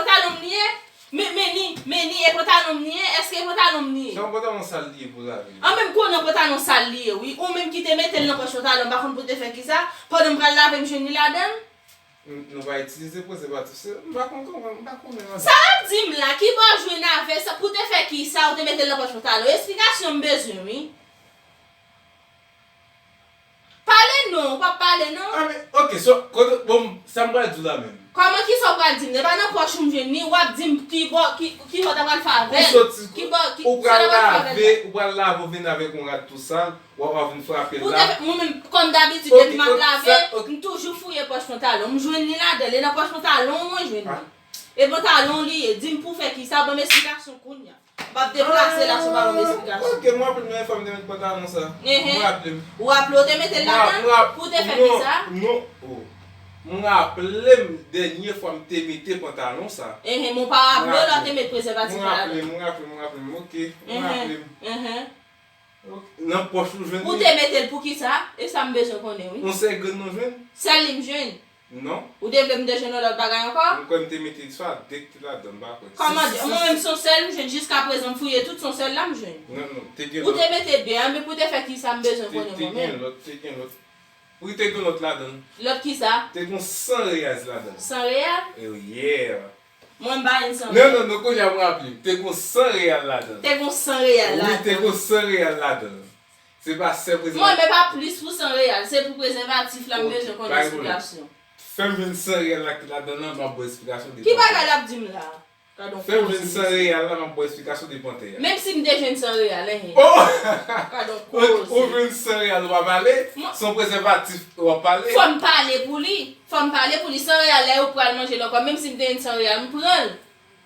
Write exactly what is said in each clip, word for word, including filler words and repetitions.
pantalon m li ye? Men, men ni, men ni, e pantalon m li ye? Èske e pantalon m li ye? Se yon pantalon sal li ye pou lave. An, men m konnen pantalon sal li ye, wi. Ou menm ki te mete l nan pòch pantalon, m pa konn pou te fè kisa. Pandan m pral lave, m jwenn li ladan l. N-, nou va itilize prezèvatif. Se, m pa konn kòman, m pa konnen anyen. Sa w ap di m la, ki bò w jwenn avè sa? Pou te fè kisa ou te mete l nan pòch pantalon? Esplikasyon m bezwen, wi. Pale non, ou p ap pale non. Ah, men, ok, so, kote, bon, sa m pral di w la menm. Kòman kisa w pral di m? E pa nan pòch ou m jwenn li, w ap di m ki bò, ki, ki sa w ta pral fè avè l. Ou soti, ki bò, ki, ou pral lave, ou pral lave, ou vin avèk yon rad tou sal, w ap vin frape l la. Pou te fè, mwen menm, kòm dabitid, depi m ap lave, m toujou fouye pòch pantalon. M jwenn li ladan l, e nan pòch pantalon mwen jwenn li. E pantalon li ye, di m pou fè kisa, ban m esplikasyon kounye a. M ap deplase la sou pa ban m esplikasyon. Ok, m raple m dènye fwa m te met pantalon sa. M raple m. Ou raple w te mete l ladan l? Pou te fè kisa? Non, oh. M raple m dènye fwa m te mete pantalon sa. Enhen, men w pa raple w lè w te met prezèvatif la ladan l? M raple m, m raple m, m raple m, ok. M raple m. Nan pòch ou jwenn li. Ou te mete l pou kisa? E sa m bezwen konnen, wi. Yon sèl grenn nou jwenn? Sèl li m jwenn. Non. Ou te vle m te jwenn yon lòt bagay ankò? M kwè m te mete swa de k te ladan, m pa kwè. Kòman de? Mwen menm se yon sèl m jwenn. Jiskaprezan m fouye tout, se yon sèl la m jwenn. Non, non, te gen lòt. Ou te mete de, anben pou te fè kisa m bezwen konnen mwen menm. Te gen lòt, te gen lòt. Wi, te gen lòt ladan. Lòt kisa? Te gen san reyal ladan. San reyal? Oh, yeah. Mwen m pa jwenn san reyal. Non, non, non, kounye a m raple. Te gen san reyal ladan. Te gen san reyal ladan. Wi, te gen san reyal ladan. Se pa sèl prezèvatif. Mwen, men pa plis pou san reyal. Se pou prezèvatif la, m bezwen konnen esplikasyon. Fè m jwenn san reyal la ki ladan nan, m ap ba w esplikasyon de pantè. Ki bagay l ap di m la? Fè m jwenn san reyal la, m ap ba w esplikasyon de pantè a. Menm si m te jwenn san reyal, enhen. Oh! Ou jwenn san reyal, ou pa pale? Se yon prezèvatif, w ap pale? Fò m pale pou li. Fò m pale pou li. San reyal la, ou pral manje l ankò. Menm si m te jwenn san reyal, m pran l.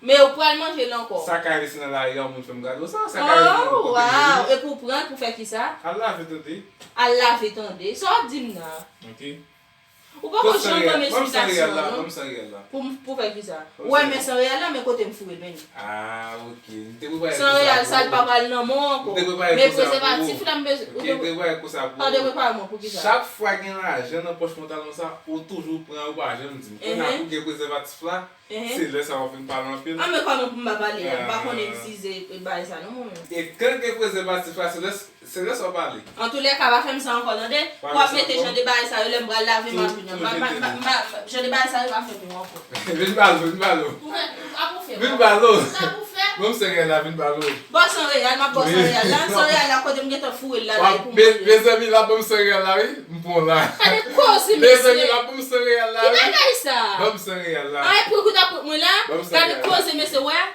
Men ou pral manje l ankò. Sa ka rive si nan lari a, yon moun fè m kado sa. Sa ka rive nan kote m ye. Oh, wow! Epi w pran l pou fè kisa? Al lave tande. Al lave tande. Sa w ap di m nan? Ok. Ou poko janm ban m esplikasyon non. Ban m san reyal la, ban m san reyal la. Pou, pou fè kisa? Ou wè men san reyal la, men kote m foure l, men li. Ah, ok. M te prepare l konsa pou ou. San reyal sa, l pa pral nan men w ankò. M te prepare l konsa pou ou. Men prezèvatif la, m bezwen. Ok, m te prepare l konsa pou ou. Ou te prepare mwen pou kisa? Chak fwa gen lajan nan pòch pantalon sa, ou toujou pran, ou pa janm di m. Kounye a pou gen prezèvatif la, se lè sa w ap vin pale anpil. Ah, men kòman pou m pa pale a? M pa konn egzize bagay sa non, mwen menm. E kan gen prezèvatif la, se lè, Serye sa w pale. Antoulèka, pa fè m sa ankò, tande? W ap mete jan de bagay sa yo lè m pral lave m ap vin. Jan de bagay sa yo pa fè pou mwen ankò. Vin pale, vin pale. Ou fè, ou ap ou fè. Vin pale. Sa pou fè. Bon, m serye la, vin pale. Bon, san reyal, m ap bon san reyal la. San reyal la, kote m gentan foure l la, la, pou mwen. Mezanmi, la, bon, m serye la, wi. M pran la. Gade koze, mesye. Mezanmi, la, bon, m serye la, wi. Ki bagay sa? Bon, m serye la. Ay, pou kout ap mwen la. Gade koze, mesye, wè.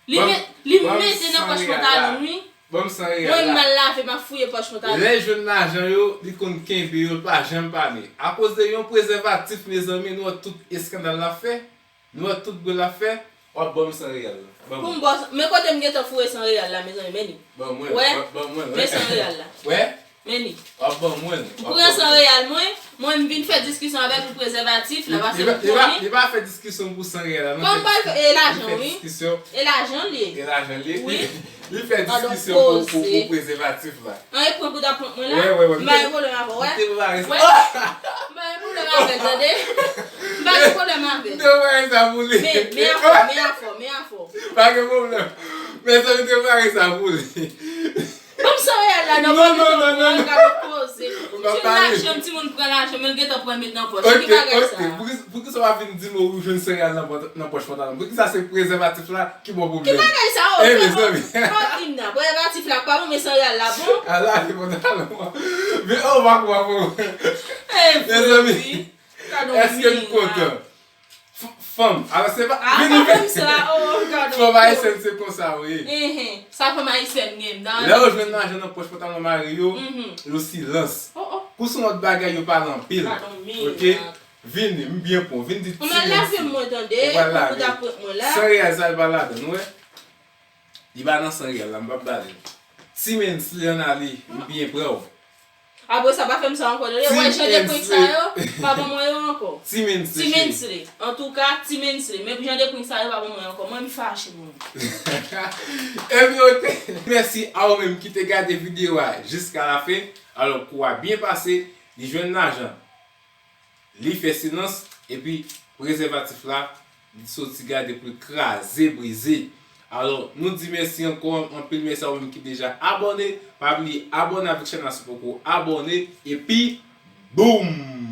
Li mete nan pòch pantalon, wi. Bon, m san reyèl la. Mwen, m al lave, m ap fouye pòch pantalon. Lè l jwenn lajan yo, li konn kenbe yo, l pa janm pale. Akoz de yon prezèvatif, mezanmi, nou wè tout eskandal l ap fè, nou wè tout bri l ap fè, w ap ban m san reyèl la. Ban mwen. Pou m bò, men kote m gentan foure san reyèl la, mezanmi, men li. Ban mwen, ban mwen. Wè, men san reyèl la. Wè? Men li. W ap ban mwen l. M pran san reyal mwen, mwen m vin fè diskisyon avè l pou prezèvatif la, paske m konnen. Li pa fè diskisyon pou san reyal la, non. Kòm pa e lajan, wi. E lajan li ye. E lajan li ye. Wi. Li fè diskisyon pou, pou, pou prezèvatif la. An e pran pou ta pran mwen la. Wè, wè, wè. M pa gen pwoblèm avè w, wè. M te prepare sa. M pa gen pwoblèm avè l, tande. M pa gen pwoblèm avè l. M te prepare sa pou li. Men, men afò, men afò, men afò. Pa gen pwoblèm. Mezanmi, m te prepare sa pou li. Ban m san reyal la, non, non, non, non, non. Gade koze. Ou di lajan, timoun pran lajan, men l gentan pran met nan pòch. Ki bagay sa? Ok, ok. Poukisa, poukisa w ap vin di m ou jwenn san reyal nan pòch, nan pòch pantalon? Poukisa se prezèvatif la ki ba w pwoblèm? Ki bagay sa? Oh, mezanmi. Oh, Imna, prezèvatif la pa bon, men san reyal la bon. Ala, li pantalon an. Men, oh, pa kwa pou mwen. Mezanmi, èske n kontan? Fanm. Alò, se pa. Ah, vini, pa fè m sa. Oh, gade. Fanm ayisyèn se konsa, wi. Enhen. Sa fanm ayisyèn gen. Lè yo jwenn lajan nan pòch pantalon mari yo, yo silans. Oh, oh. Pou se yon lòt bagay, yo pale anpil. Pardon, mi. Ok? Vini, m byen pran. Vin di ti men si. Ou mal lave mwen, tande. Ou mal lave. Pou ta pran mwen la. San reyal sa, li pa ladan, ou wè? Li pa nan san reyal la, m p ap ba li. Ti men si, li ann ale, m byen pran w. Apre sa, pa fè m sa ankò, tande. Wè, jan de prank sa yo, pa ban mwen yo ankò. Ti Mensley. Ti Mensley. Antouka, Ti Mensley. Men jan de prank sa yo, pa ban mwen ankò. Mwen, m fache pou mwen. Ebyen, ok. Mèsi a ou menm ki te gade videyo a jiska la fen. Alò, kou a byen pase, li jwenn lajan. Li fè silans, epi prezèvatif la, li soti gade pou l kraze, brize. Alò, nou di mèsi ankò, anpil mèsi a ou menm ki deja abòne. Pa bliye abòne avèk chèn la si w poko abòne. Epi, boom!